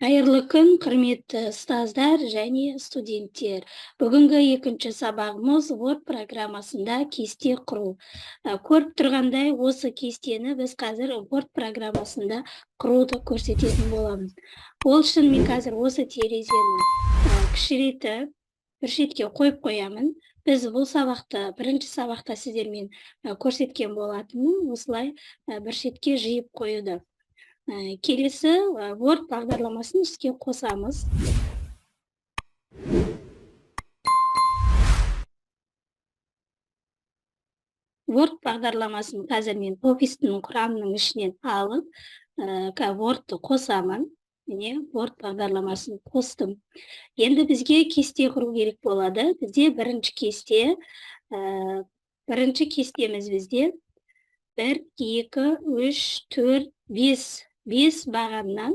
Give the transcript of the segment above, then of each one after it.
Қайырлы күн, құрметті ұстаздар және студенттер. Бүгінгі екінші сабағымыз Word программасында кесте құру. Көріп тұрғандай, осы кестені біз қазір Word программасында құруды көрсететін боламыз. Ол үшін мен қазір осы терезені кішірейтіп, бір шетке қойып қоямын. Біз бұл сабақты бірінші сабақта сіздермен көрсеткен болатынмын, осылай бір шетке жиып қоюды. Келесі Word бағдарламасын іске қосамыз. Word бағдарламасын қазір мен Office-тің құрамының ішінен алып, Word-ты қосамын. Міне, Word бағдарламасын қостым. Енді бізге кесте құру керек болады. Бізде бірінші кесте, бірінші кестеміз бізде 1, 2, 3, 4, 5. 5 бағаннан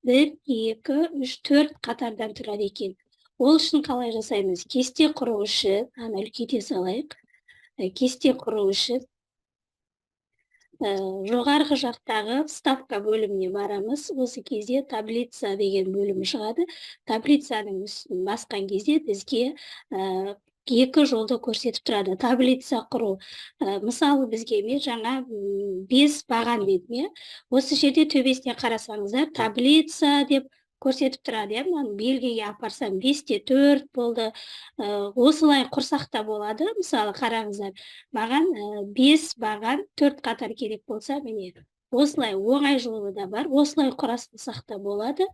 1, 2, 3, 4 қатардан тұрады екен. Ол үшін қалай жасаймыз? Кесте құру үшін, ана үлкейте салайық. Кесте құру үшін жоғарғы жақтағы вставка бөліміне барамыз. Осы кезде таблица деген бөлім шығады. Таблицаның үстін басқан кезде бізге екі жолды көрсетіп тұрады. Таблица құру. Мысалы, бізге мен жаңа 5 баған дедім, иә. Осы жерде төбесіне қарасаңыздар, таблица деп көрсетіп тұрады, иә. Мынаны белгіге апарсам 5-те 4 болды. Осылай құрсақ та болады. Мысалы, қараңыздар, маған 5 баған 4 қатар керек болса, міне, осылай оңай жолы да бар. Осылай құрастырсақ та болады.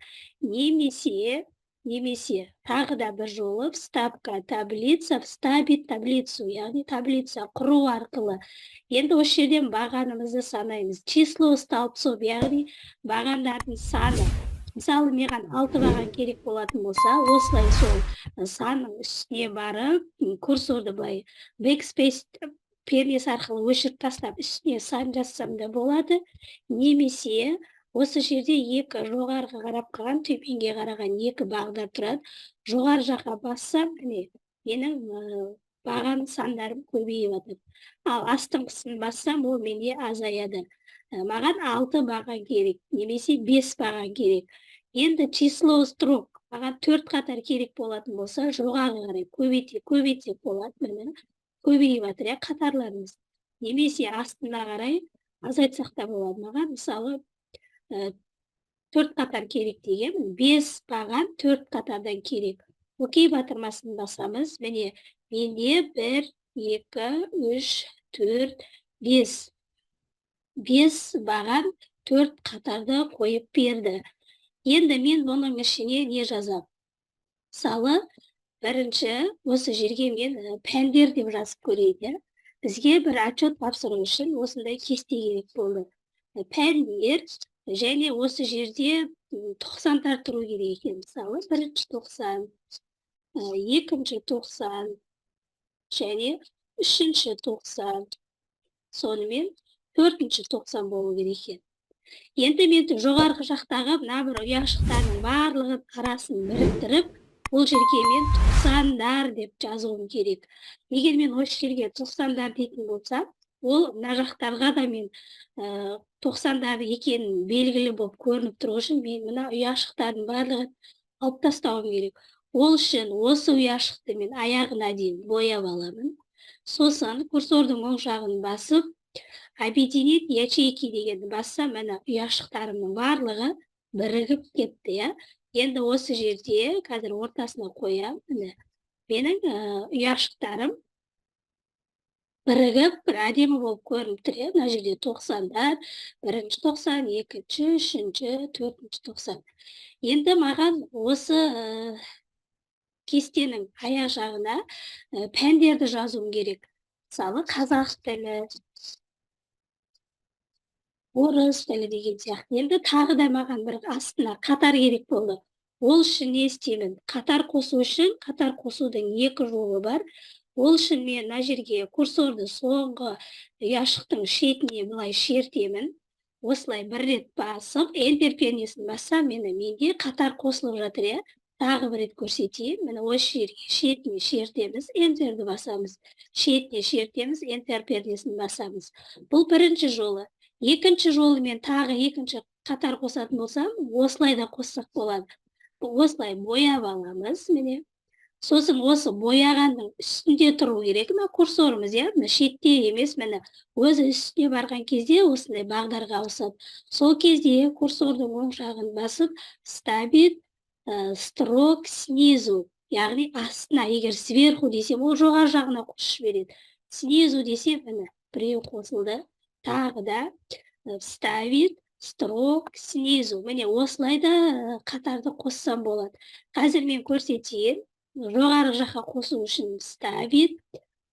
Немесе тағы да бір жолы вставка, таблица, вставить таблицу, яғни таблица құру арқылы. Енді осы жерден бағанымызды санаймыз. Число столбцов, яғни бағандардың саны. Мысалы, маған 6 баған керек болатын болса, осылай сол санның үстіне барып, курсорды былай backspace пернесі арқылы өшіріп тастап, үстіне сан жазсам да болады. Немесе осы жерде екі жоғарғы қарап қалған, төменге қараған екі бағдар тұрады. Жоғары жаққа бассам, міне, менің баған сандарым көбейіп жатыр. Ал астыңғысын бассам, ол менде азаяды. Маған 6 баған керек, немесе 5 баған керек. Енді число строк, маған 4 қатар керек болатын болса, жоғары қарай көбейтсек болады. Міне, көбейіп жатыр, иә, қатарларымыз. Немесе астына қарай азайтсақ та болады. Маған, мысалы, 4 қатар керек деген, 5 баған 4 қатардан керек. Окей батырмасын басамыз. Міне, менде 1, 2, 3, 4, 5. 5 баған 4 қатарды қойып берді. Енді мен бұның ішіне не жазам? Мысалы, бірінші осы жерге мен пәндер деп жазып көрейін, иә. Бізге бір отчет тапсыру үшін осындай кесте керек болды. Пәндер және осы жерде тоқсандар тұру керек екен. Мысалы, бірінші тоқсан, екінші тоқсан және үшінші тоқсан, сонымен төртінші тоқсан болу керек екен. Енді мен жоғарғы жақтағы мына бір ұяшықтардың барлығын арасын біріктіріп, бұл жерге мен тоқсандар деп жазуым керек. Егер мен осы жерге тоқсандар дейтін болсам, ол мына жақтарға да мен тоқсандар екенін белгілі болып көрініп тұру үшін мен мына ұяшықтардың барлығын алып тастауым керек. Ол үшін осы ұяшықты мен аяғына дейін бояп аламын. Сосын курсордың оң жағын басып, объединить ячейки дегенді бассам, міне, ұяшықтарымның барлығы бірігіп кетті, иә. Енді осы жерде қазір ортасына қоямын. Міне, менің ұяшықтарым бірігіп бір әдемі болып көрініп тұр, иә. Мына жерде тоқсандар, бірінші тоқсан, екінші, үшінші, төртінші тоқсан. Енді маған осы кестенің аяқ жағына пәндерді жазуым керек. Мысалы, қазақ тілі, орыс тілі деген сияқты. Енді тағы да маған бір астына қатар керек болды. Ол үшін не істеймін? Қатар қосу үшін, қатар қосудың екі жолы бар. Ол үшін мен мына жерге курсорды соңғы ұяшықтың шетіне былай шертемін. Осылай бір рет басып, Enter пернесін бассам, міне, менде қатар қосылып жатыр, иә. Тағы бір рет көрсетейін. Міне, осы жерге шетіне шертеміз, Enterді басамыз. Шетіне шертеміз, Enter пернесін басамыз. Бұл бірінші жолы. Екінші жолы мен тағы екінші Қатар қосатын болсам, осылай да қоссақ болады. Осылай бояп аламыз, міне. Сосын осы бояғанның үстінде тұру керек мына курсорымыз, иә, мына шетте емес, міне өзі үстіне барған кезде осындай бағдарға ауысады. Сол кезде курсордың оң жағын басып, вставить строк снизу, яғни астына, егер сверху десем, ол жоғары жағына қосып жібереді. Снизу десем, міне біреу қосылды. Тағы да вставить строк снизу. Міне осылай да қатарды қоссам болады. Қазір мен көрсетейін. Жоғары жаққа қосу үшін вставить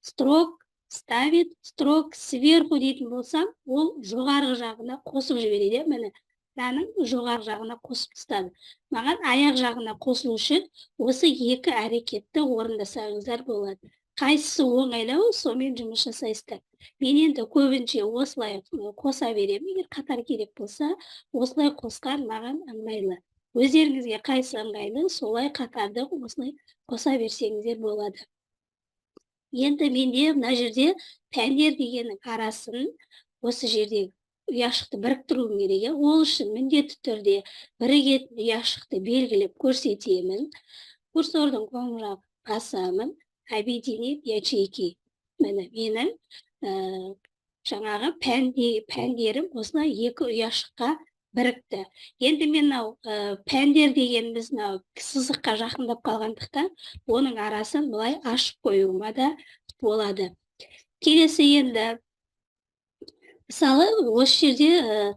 строк, вставить строк сверху дейтін болсам, ол жоғарғы жағына қосып жібереді. Міне мынаның жоғары жағына қосып тастады. Маған аяқ жағына қосылу үшін осы екі әрекетті орындасаңыздар болады. Қайсысы оңайлау, сонымен жұмыс жасайсыздар. Мен енді көбінше осылай қоса беремін. Егер қатар керек болса, осылай қосқан маған ыңғайлы. Өздеріңізге қайсы ыңғайлы, солай қатарды осылай қоса берсеңіздер болады. Енді менде мына жерде пәндер дегеннің арасын осы жерде ұяшықты біріктіруім керек. Ол үшін міндетті түрде бірігетін ұяшықты белгілеп көрсетемін. Курсордың оң жағын басамын. Объединить ячейки. Міне менің жаңағы пәндерім осылай екі ұяшыққа бірікті. Енді мен мынау пәндер дегеніміз мынау сызыққа жақындап қалғандықтан, оның арасын былай ашып қоюыма да болады. Келесі енді мысалы осы жерде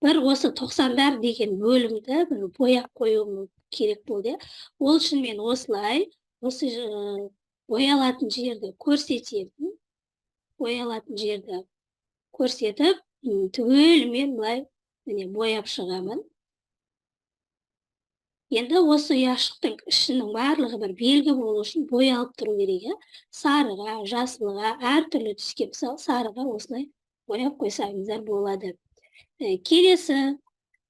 бір осы 90-дар деген бөлімді бір бояп қоюым керек болды. Ол үшін мен осылай осы боялатын жерді көрсетемін. Боялатын жерді көрсетіп, түгелімен былай міне бояп шығамын. Енді осы ұяшықтың ішінің барлығы бір белгі болу үшін боялып тұру керек, иә? Сарыға, жасылға, әртүрлі түске, мысалы сарыға осылай бояп қойсаңыздар болады. Келесі,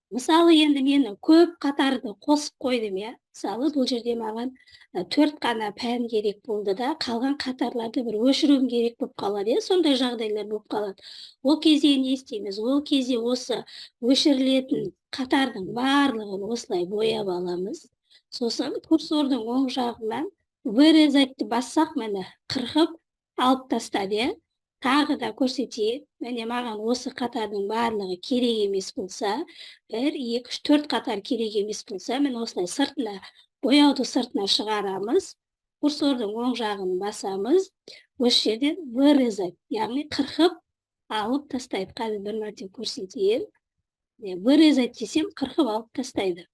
мысалы енді мен көп қатарды қосып қойдым, иә? Мысалы бұл жерде маған 4 қана пән керек болды да, қалған қатарларды бір өшіруім керек болып қалады, иә? Сондай жағдайлар болып қалады. Ол кезде не істейміз? Ол кезде осы өшірілетін қатардың барлығын осылай бояп аламыз. Сосын курсордың оң жағынан вырезать бассақ, міне қырқып алып тастады, иә? Тағы да көрсетейін. Міне маған осы қатардың барлығы керек емес болса, 1, 2, 3, 4 қатар керек емес болса, міне осылай сыртына, бояуды сыртына шығарамыз. Курсордың оң жағын басамыз. Осы жерден вырезать, яғни қырқып алып тастайды. Қазір бір мәрте көрсетейін. Вырезать десем, қырқып алып тастайды.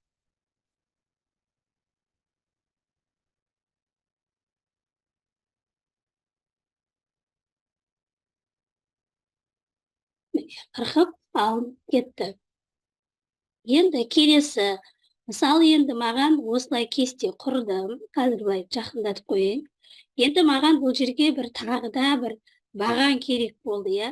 Қырқып алып кетті. Енді келесі, мысалы енді маған осылай кесте құрдым. Қазір былай жақындатып қояйын. Енді маған бұл жерге бір тағы да бір баған керек болды, иә?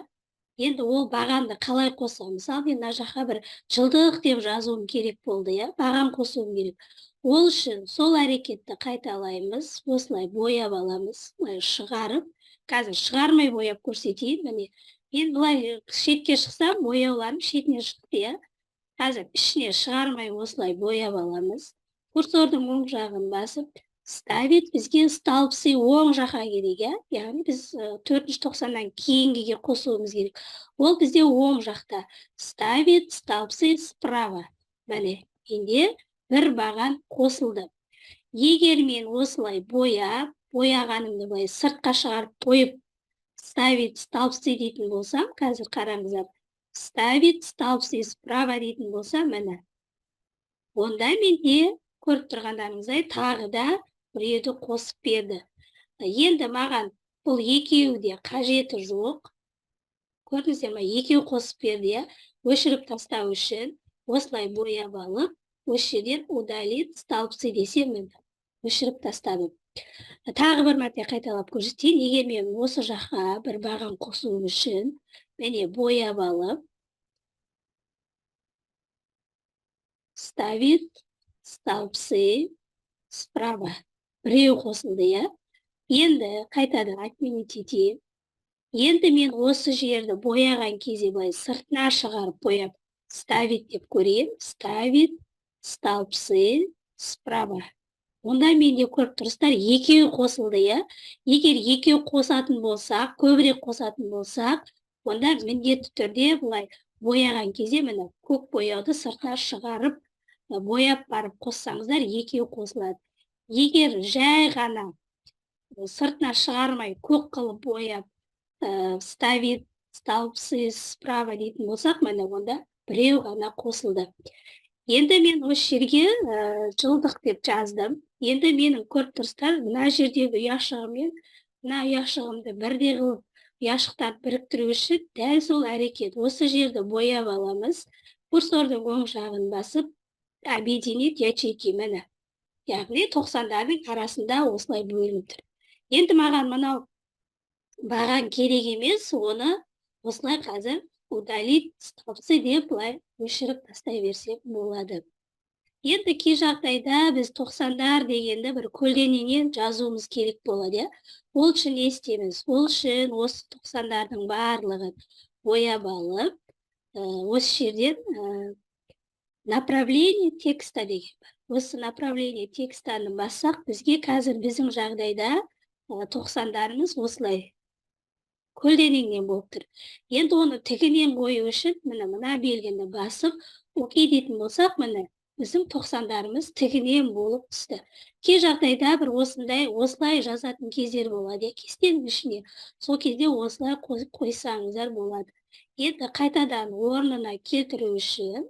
Енді ол бағанды қалай қосамын? Мысалы мен мына жаққа бір жылдық деп жазуым керек болды, иә? Баған қосуым керек. Ол үшін сол әрекетті қайталаймыз. Осылай бояп аламыз. Былай шығарып, қазір шығармай бояп көрсетейін. Міне, мен былай шетке шықсам, бояуларым шетіне шықты, иә? Қазір ішіне шығармай осылай бояп аламыз. Курсордың оң жағын басып, ставить бізге столбцы оң жаққа керек, иә? Яғни біз 4-тоқсаннан кейінгіге қосуымыз керек. Ол бізде оң жақта. Ставить столбцы справа. Міне, менде бір баған қосылды. Егер мен осылай бояп, бояғанымды былай сыртқа шығарып қойып, ставить столбцы дейтін болсам, қазір қараңыздар, ставить столбцы справа дейтін болсам, міне, онда менде көріп тұрғандарыңыздай тағы да біреуді қосып берді. Енді маған бұл екеуі де қажеті жоқ. Көрдіңіздер ме, екеу қосып берді, иә? Өшіріп тастау үшін осылай бояп алып, осы жерден удалить столбцы десем, міне, өшіріп тастадым. Тағы бір мәрте қайталап көрсетейін. Егер мен осы жаққа бір баған қосуым үшін, міне бояп алып, ставить столбцы справа. Біреу қосылды, иә? Енді қайтадан отменить етейін. Енді мен осы жерді бояған кезде былай сыртына шығарып бояп, Вставить деп көрейін. Вставить столбцы справа. Онда менде, көріп тұрсыздар, екеуі қосылды, иә. Егер екеу қосатын болсақ, көбірек қосатын болсақ, онда міндетті түрде былай бояған кезде, міне, көк бояуды сыртына шығарып бояп барып қоссаңыздар, екеуі қосылады. Егер жай ғана сыртына шығармай, көк қылып бояп, «вставить столбцы справа» дейтін болсақ, міне, онда біреу ғана қосылды. Енді мен осы жерге жылдық деп жаздым. Енді менің, көріп тұрсыздар, мына жердегі ұяшығым мен мына ұяшығымды бірдей қылып, ұяшықтарды біріктіру үшін дәл сол әрекет: осы жерді бояп аламыз, курсордың оң жағын басып, «объединить ячейки». Міне, яғни тоқсандардың арасында осылай бөлініп тұр. Енді маған мынау баған керек емес, оны осылай қазір «удалить столбцы» деп былай өшіріп тастай берсек болады. Енді кей жағдайда біз тоқсандар дегенді бір көлденеңнен жазуымыз керек болады, иә. Ол үшін не істейміз? Ол үшін осы тоқсандардың барлығын бояп алып, осы жерден «направление текста» деген бар. Осы «направление текста» ны бассақ, бізге қазір біздің жағдайда тоқсандарымыз осылай көлденеңнен болып тұр. Енді оны тігінен қою үшін, міне, мына белгіні басып, «окей» дейтін болсақ, міне, біздің тоқсандарымыз тігінен болып түсті. Кей жағдайда бір осындай, осылай жазатын кездер болады, иә, кестенің ішіне. Сол кезде осылай қойсаңыздар болады. Енді қайтадан орнына келтіру үшін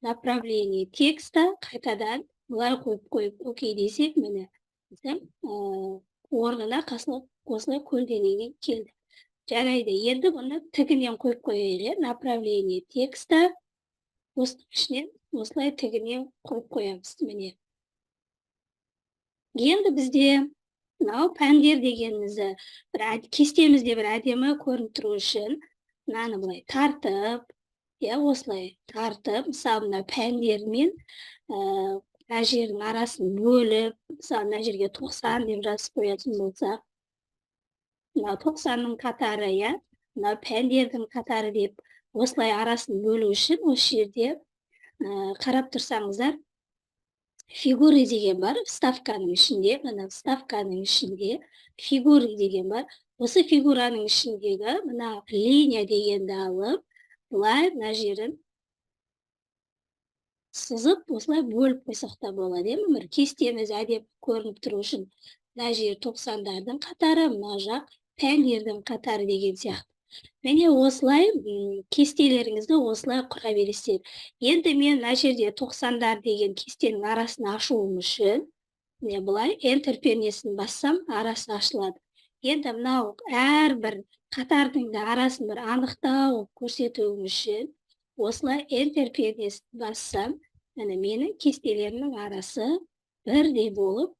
«направление текста», қайтадан былай қойып қойып, «окей» десек, міне, біздің орнына осылай көлденеңнен келді. Жарайды, енді бұны тігінен қойып қояйық, иә. «Направление текста», осының ішінен осылай тігінен қойып қоямыз. Міне, енді бізде мынау пәндер дегенімізді бір кестемізде бір әдемі көрініп тұру үшін мынаны былай тартып, иә, осылай тартып, мысалы, мына пәндермен мына жердің арасын бөліп, мысалы, мына жерге 90 деп жазып қоятын болсақ, мынау 90-ның қатары, иә, мынау пәндердің қатары деп осылай арасын бөлу үшін осы жерде қарап тұрсаңыздар, «фигуры» деген бар вставка ның ішінде. Мына вставка ның ішінде «фигуры» деген бар. Осы фигураның ішіндегі мына «линия» дегенді алып, былай мына жерін сызып, осылай бөліп қойсақ та болады, иә. Бір кестеміз әдемі көрініп тұру үшін мына жер тоқсандардың қатары, мына жақ пәндердің қатары деген сияқты. Міне, осылай кестелеріңізді осылай құра бересіздер. Енді мен мына жерде тоқсандар деген кестенің арасын ашуым үшін, міне, былай Enter пернесін бассам, арасы ашылады. Енді мынау әрбір қатардың да арасын бір анықтау көрсетуім үшін осылай Enter пернесін бассам, міне, менің кестелерімнің арасы бірдей болып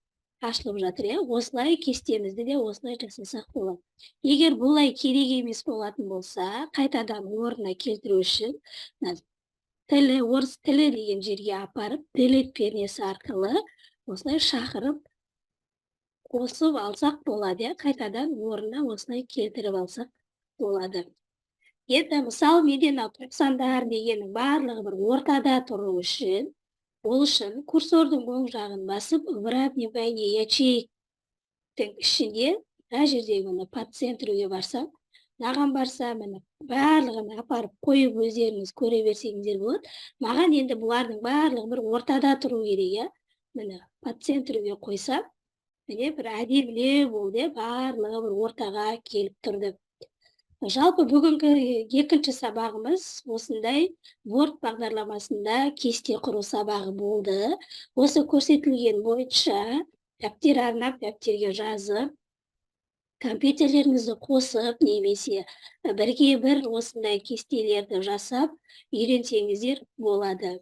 ашылып жатыр, иә. Осылай кестемізді де осылай жасасақ болады. Егер бұлай керек емес болатын болса, қайтадан орнына келтіру үшін мына тілі, орыс тілі деген жерге апарып, Delete пернесі арқылы осылай шақырып, қосып алсақ болады, иә. Қайтадан орнына осылай келтіріп алсақ болады. Енді, мысалы, менде мынау тоқсандар дегеннің барлығы бір ортада тұру үшін, ол үшін курсордың оң жағын басып, «выравнивание ячеек» тің ішінде мына жердегі, міне, «по центру» ге барсам, мынаған барса, міне, барлығын апарып қойып, өздеріңіз көре берсеңіздер болады. Маған енді бұлардың барлығы бір ортада тұру керек, иә. Міне, «по центру» ге қойсам, міне, бір әдемілеу болды, иә, барлығы бір ортаға келіп тұрды. Жалпы, бүгінгі екінші сабағымыз осындай Word бағдарламасында кесте құру сабағы болды. Осы көрсетілген бойынша дәптер арнап, дәптерге жазып, компьютерлеріңізді қосып немесе бірге бір осындай кестелерді жасап үйренсеңіздер болады.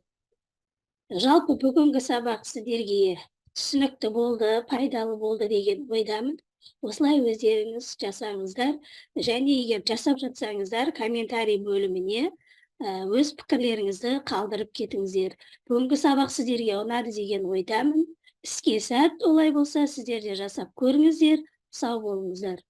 Жалпы, бүгінгі сабақ сіздерге түсінікті болды, пайдалы болды деген ойдамын. Осылай өздеріңіз жасаңыздар және егер жасап жатсаңыздар, комментарий бөліміне өз пікірлеріңізді қалдырып кетіңіздер. Бүгінгі сабақ сіздерге ұнады деген ойдамын. Іске сәт! Олай болса, сіздер де жасап көріңіздер. Сау болыңыздар.